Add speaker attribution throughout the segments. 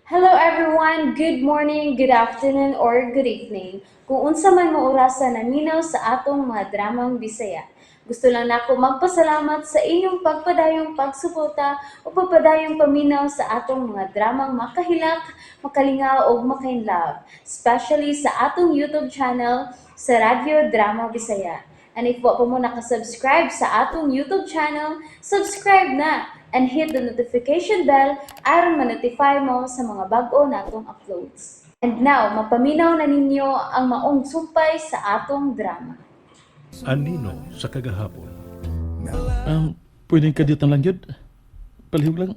Speaker 1: Hello everyone! Good morning, good afternoon, or good evening. Kung unsa man mo orasa naminaw sa atong mga dramang Bisaya. Gusto lang nako magpasalamat sa inyong pagpadayong pagsuporta o pagpadayong paminaw sa atong mga dramang makahilak, makalingaw ug makainlove, especially sa atong YouTube channel sa Radyo Drama Bisaya. And if wa pa mo nakasubscribe sa atong YouTube channel, subscribe na and hit the notification bell aron ma-notify mo sa mga bag-o natong uploads. And now, mapaminaw na ninyo ang maong sumpay sa atong drama.
Speaker 2: Anino sa kagahapon.
Speaker 3: Pwedeng ka dito lang yun. Palihog lang.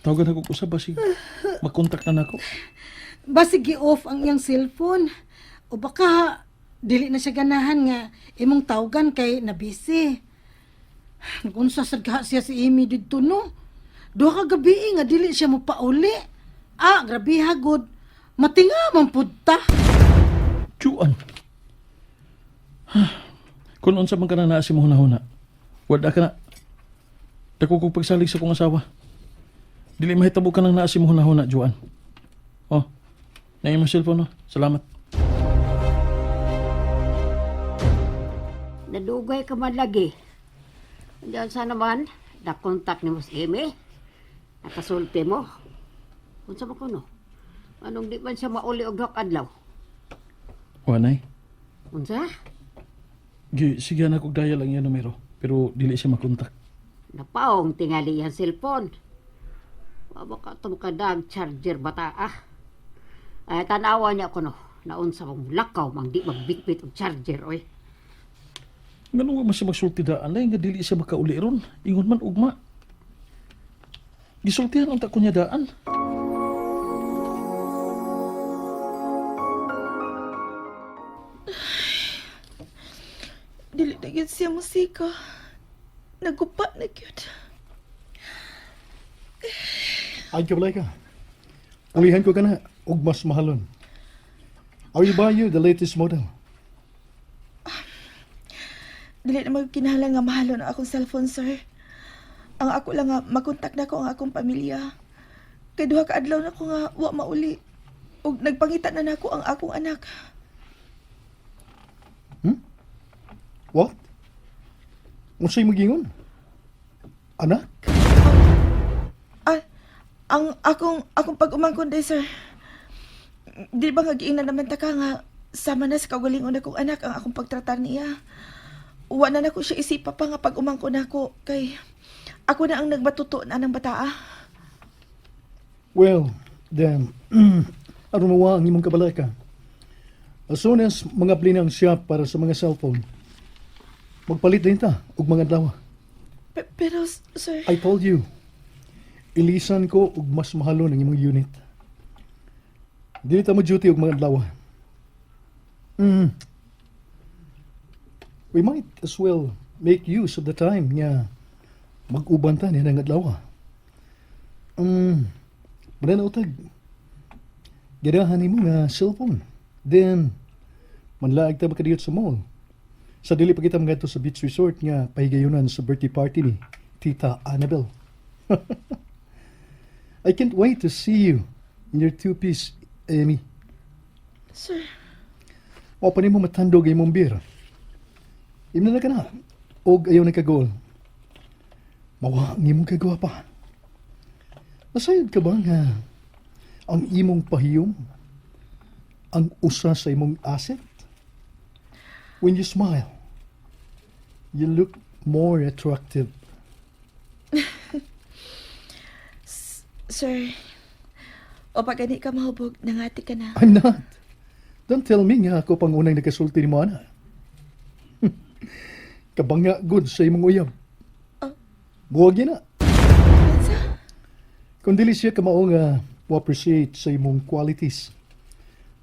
Speaker 3: Tawagan ako ko sa basig. Makontak na nako.
Speaker 4: Basig gi-off ang iyang cellphone. O baka dili na siya ganahan nga imong tawgan kay na busy. Nagunsa sad kaha siya si Amy didto, no? Duha ka gabi nga dili siya mopauli. Ah, grabe hagod. Matinga man pud ta.
Speaker 3: Juan. Kung unsa man ka na naa si mo hunahuna. Wala ka na. Dako kong pagsalig sa kong asawa. Dili mahitabo ka nang naa si mo hunahuna, Juan. Oh, na imong cellphone, no? Salamat.
Speaker 5: Nadugay ka man lagi. Diyan sa naman, nakontak ni mo si Amy. Nakasulti mo. Unsa man kuno? Anong di man siya mauli og duha ka adlaw?
Speaker 3: Wanay.
Speaker 5: Unsa?
Speaker 3: Gi, sige na kog dial ang iya numero. Pero dili siya makontak.
Speaker 5: Napaong tingali iyang cellphone. Wa ba ka tumkadag charger bata ah. Ay tanawa niya kuno. Naunsa mong lakaw mang di magbitbit og charger oy.
Speaker 3: Nganong wa man siya magsulti daan ay nga dili siya makauli ron. Ingon man ugma. Gisultihan unta ko niya daan.
Speaker 6: Dili na gyud siya musika. Nagupa na gyud.
Speaker 7: Ay, kabalay ka. Ulihan ko ka na, og mas mahalon. I will buy you the latest model.
Speaker 6: Dili na magkinahanglan nga mahalon ang akong cellphone, sir. Ang ako lang nga makontak na ko ang akong pamilya. Kay duha ka adlaw na ko nga wa mauli. Ug nagpangita na nako ang akong anak.
Speaker 7: What? Unsay magingon? Anak?
Speaker 6: Ah, ang akong akong pag-umangkon day, sir. Di ba nga giingnan naman ta ka nga sama na sa kaugalingon akong anak ang akong pagtratar niya. Wa na nako siya isipa pa nga pag-umangkon nako kay ako na ang nagmatuto na ng bataa.
Speaker 7: Well, then, aron mawa ang imong kabalaka. As soon as mga na ang shop para sa mga cellphone, magpalit din ta og mga adlaw.
Speaker 6: Pero, sir,
Speaker 7: I told you, ilisan ko og mas mahalon ang imong unit. Dili ta mo duty og mga adlaw. We might as well make use of the time nga mag-uban ta niya ng adlaw. Wala na utag. Ganahan nimo nga cellphone. Then, manlaag ta makadiyot sa mall. Sa dili pa kita mangadto sa beach resort nga pahigayunan sa birthday party ni Tita Annabel. I can't wait to see you in your two-piece, Amy.
Speaker 6: Sir,
Speaker 7: Wa pa nimo matandog ang imong beer. Imna na ka na. Og ayaw na kagol. Mawa ang imong kagwapa. Nasayod ka ba nga ang imong pahiyom ang usa sa imong asset? When you smile, you look more attractive.
Speaker 6: Sir, o pag gani ka mahubog, nangati ka na.
Speaker 7: I'm not. Don't tell me nga ako pang unang nakasulti ni mo, ana. Kabanga good sa imong uyab.
Speaker 6: Ah.
Speaker 7: Buwag na.
Speaker 6: Unsa?
Speaker 7: Kung dili siya kamao nga mo-appreciate sa imong qualities,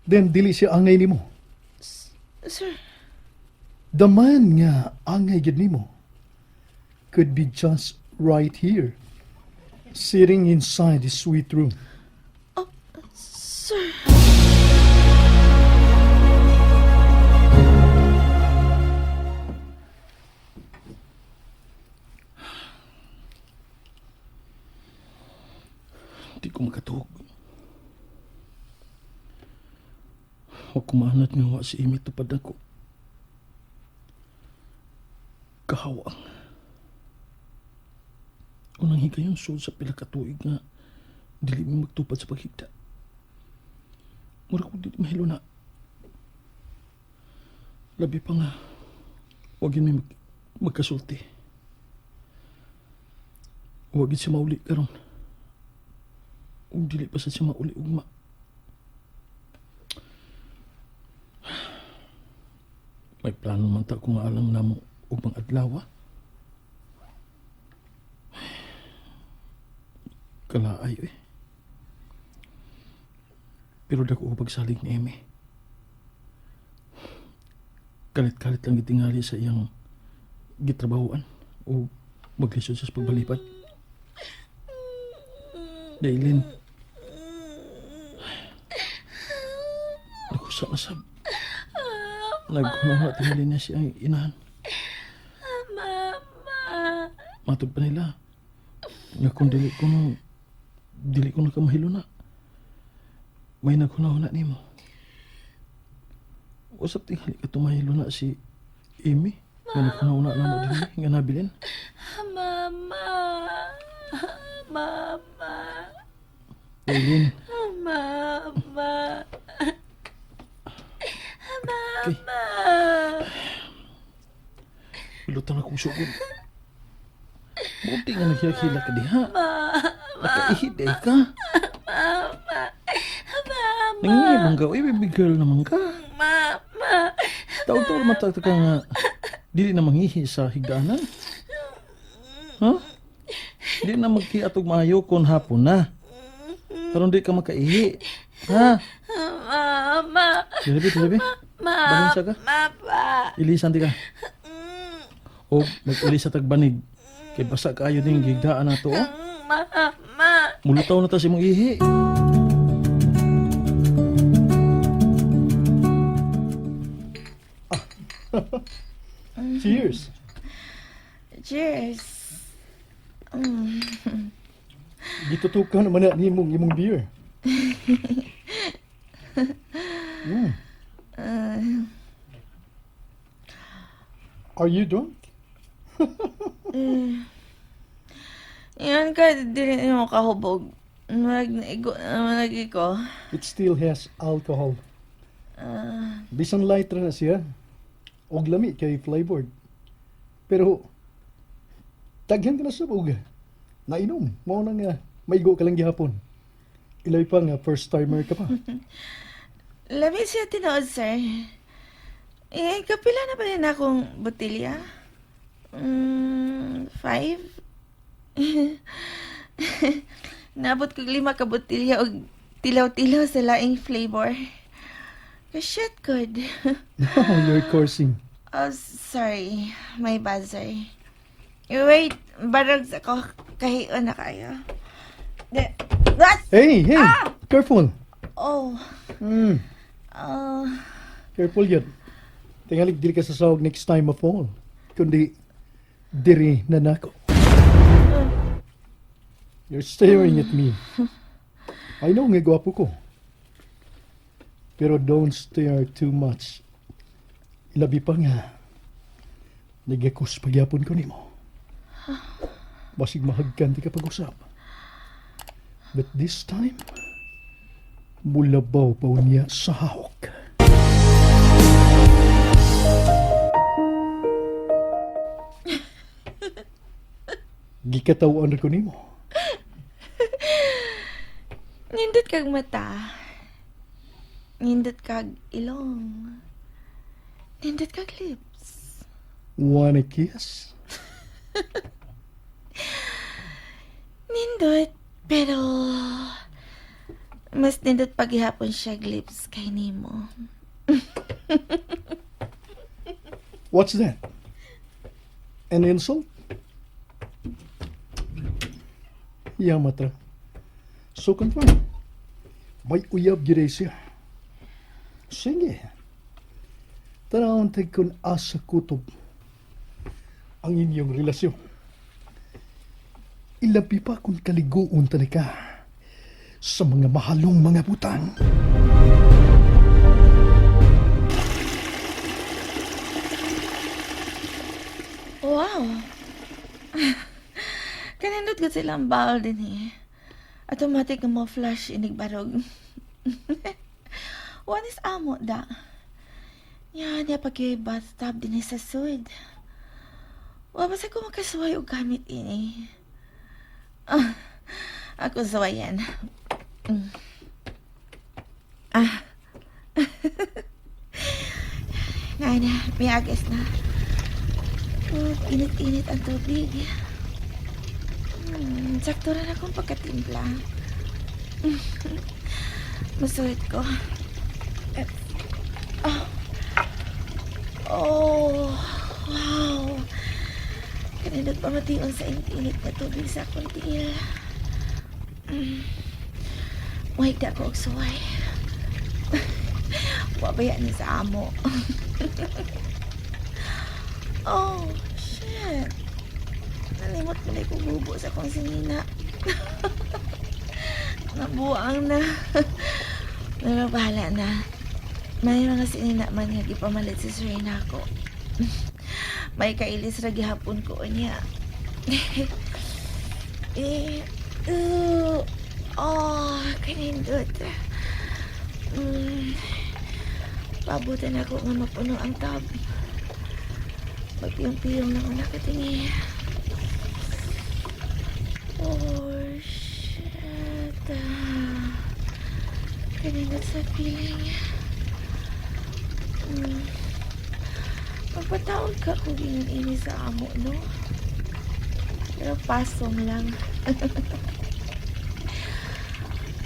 Speaker 7: then dili siya angay nimo.
Speaker 6: Sir,
Speaker 7: The man nga angay gid nimo could be just right here, sitting inside his sweet room.
Speaker 6: Oh, sir.
Speaker 3: Di ko makatuog. Wa ko maanad nga wa si Amy tupad nako. Kahawang. Unang higayon sud sa pila ka tuig nga dili mi magtupad sa paghigda. Mura ko dili mahiluna. Labi pa nga wa gyud mi magkasulti. Wa gyud siya mauli karon. Ug dili pa sa siya mauli ugma. May plano man ta kung alang namo ug mga adlaw. Kalaay eh. Pero dako ko pagsalig ni Amy. Kalit-kalit lang gitingali sa iyang gitrabahoan o maglisod sa pagbalipad. Dailin. Nakusa na sab. Nagkunawa tingali niya siyang inahan.
Speaker 6: Mama.
Speaker 3: Matod pa nila. Nga kung dili ko na kamahilo na. May naghuna-huna nimo. Usap tingali ka tumahilo na si Amy. Nga naghuna-huna na mo din nga nabilin.
Speaker 6: Mama. Mama.
Speaker 3: Dailin.
Speaker 6: Mama.
Speaker 3: Okay. Pilutan akong sugod. Buti nga naghilak-hilak ka diha. Nakaihid ay ka.
Speaker 6: Mama.
Speaker 3: Nangingibang ka. Uy, baby girl naman ka.
Speaker 6: Mama.
Speaker 3: Taon-taon mata ka nga. Dili na manghihi sa higdaanan. Ha? Di na magkiatog maayo kung hapon na. Karon di ka makaihi. Ha?
Speaker 6: Mama.
Speaker 3: Dili, dili. Balon siya ka.
Speaker 6: Mama.
Speaker 3: Ilisan di ka. O mag-ilis sa tagbanig. Kay basa kaayo ning gigdaan na to. Oh.
Speaker 6: Mama.
Speaker 3: Mulutaw na ta si mong ihi.
Speaker 7: Cheers!
Speaker 6: Cheers.
Speaker 7: Gitutukan naman na nimong imong beer. Are you drunk?
Speaker 6: Yan ka, dili nimo kahubog. Murag naigo naman lagi ko.
Speaker 7: It still has alcohol. Bisan light ra na siya. Og lami kay flavored. Pero daghan ka na sab og nainom. Mao na nga maigo ka lang gihapon. Ilay pa nga first timer ka pa.
Speaker 6: Lami siya tinuod, sir. Eh, kapila na ba rin akong botilya? 5? Naabot kog 5 ka botilya og tilaw-tilaw sa laing flavor. Kashit good.
Speaker 7: Now you're cursing.
Speaker 6: Oh, sorry. My bad, sir. Wait, barag sa ko. Kahion na kayo. De, what?
Speaker 7: Hey, hey! Careful!
Speaker 6: Oh, oh.
Speaker 7: Careful yun. Tingalig dili ka sa sahog next time of all. Kundi, diri na nako. You're staring at me. I know nga gwapo ko. Pero don't stare too much. Ilabi pa nga. Nagakos pagyapon ko nimo. Basig mahagkan di ka pag-usap. But this time, mulabaw pa niya sa hawak. Gikatawan ko nimo.
Speaker 6: Nindot kag mata. Nindot kag ilong. Nindot kag lips.
Speaker 7: Wanna kiss?
Speaker 6: Nindot, pero mas nindot paghihapon siya lips kay nimo.
Speaker 7: What's that? An insult? Yamatra. So confirm. May uyab gire siya. Sige. Tanawon tay kun asa kutob ang inyong relasyon. Ilabi pa kung kaliguon tani ka sa mga mahalong mga butang.
Speaker 6: Wow! Kanindot ko silang bawl din eh. Automatic nga mo flash inig barog. One is amo da. Ya, niya pag bathtub din eh sa sud. Wa ba sa ko makasuway og gamit ini. Ah, ako suwayan. Ah. Ngay na, miagis na. Oh, init-init ang tubig. Sakto rin akong pagkatimpla. Masulit ko. Eh, oh. Oh, wow. Kanindot pamation sa init-init na tubig sa akong tiil. Wahigda ko og suway. Wabaya ni sa amo. Oh, shit. Nalimot mo na ko gubo sa akong sinina. Nabuang na. Pero bahala na. May mga sinina man nga gipamalit si Serena ko. May kailis ra gihapon ko niya. Eh, oh, kanindot. Pabutan ako nga mapuno ang tub. Magpiyong-piyong na ako nakatingi. Oh, shit. Ah, kanindot sa feeling. Magpatawag ka kung ini sa amo, no? Pero pasong lang.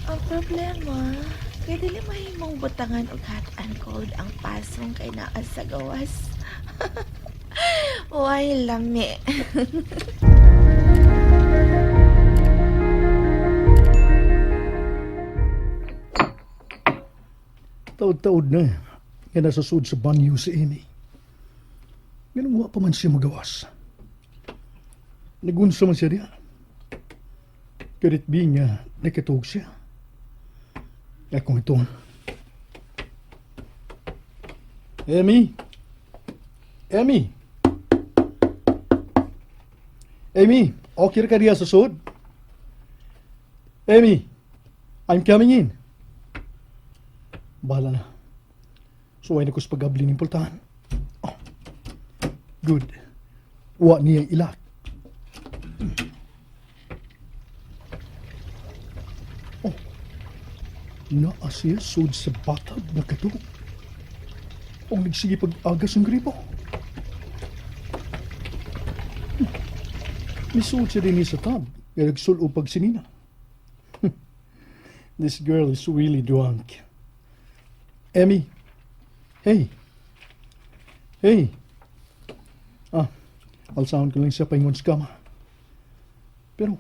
Speaker 6: Ang problema, kay dili mahimong butangan og hot and cold ang pasong kay naa sa gawas. Way lami.
Speaker 7: Taod-taod na nga nasa sud sa banyo si Amy. Ganun wa pa man siya magawas. Nagunsa man siya diya. Could it be nga nakatuog siya? Akong ito. Amy! Amy! Amy, okay ra ka diya sa sud? Amy, I'm coming in. Bahala na. Suway na ko sa pag-abli ng pultahan. Oh. Good. Wa niya ilak. Oh. Naa siya sud sa bathtub na katulog. Og nagsige pag-agas ang gripo. Misuod siya din sa tub. Nga nagsulo pag sinina. This girl is really drunk. Emmy. Hey. Hey. Ah, alsahon ko lang siya paingon sa kama. Pero,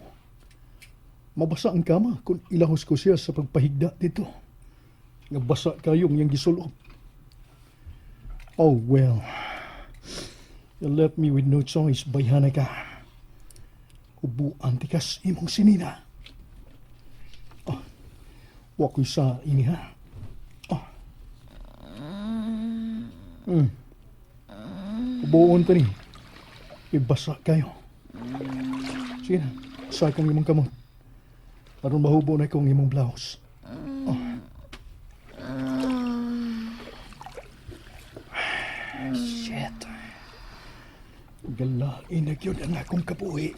Speaker 7: mabasa ang kama kung ilahos ko siya sa pagpahigda dito. Nga basa kayong iyang gisulob. Oh, well. You left me with no choice, bayhana ka. Ubuan tikas imong sinina. Ah, wa ko'y sa ini ha. Ah. Ubuon ta ni. Ibasa kayo. Sige na, sa akong imong kamot. Aron mahubo na akong imong blouse. Oh. Shit. Galain na gyud ang akong kabuhi.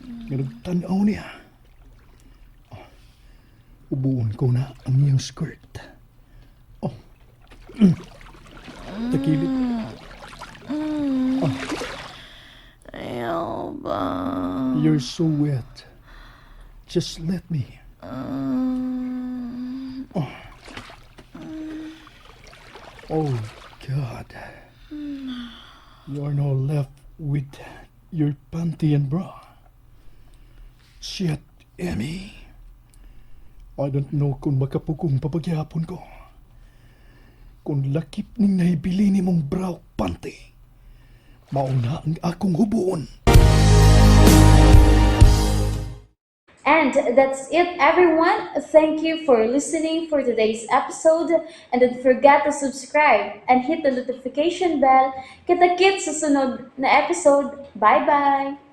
Speaker 7: Nga nagtan-aw niya. Oh. Ubuon ko na ang iyang skirt. Oh. Takilid.
Speaker 6: Ayaw ba?
Speaker 7: You're so wet. Just let me. Oh. Oh, God. You are now left with your panty and bra. Shit, Emmy. I don't know kung makapugong papagyapon ko. Kung lakip ning nahibili ni mong bra ug panty, mauna ang akong hubuon.
Speaker 1: And that's it, everyone. Thank you for listening for today's episode. And don't forget to subscribe and hit the notification bell. Kita-kits sa sunod na episode. Bye-bye!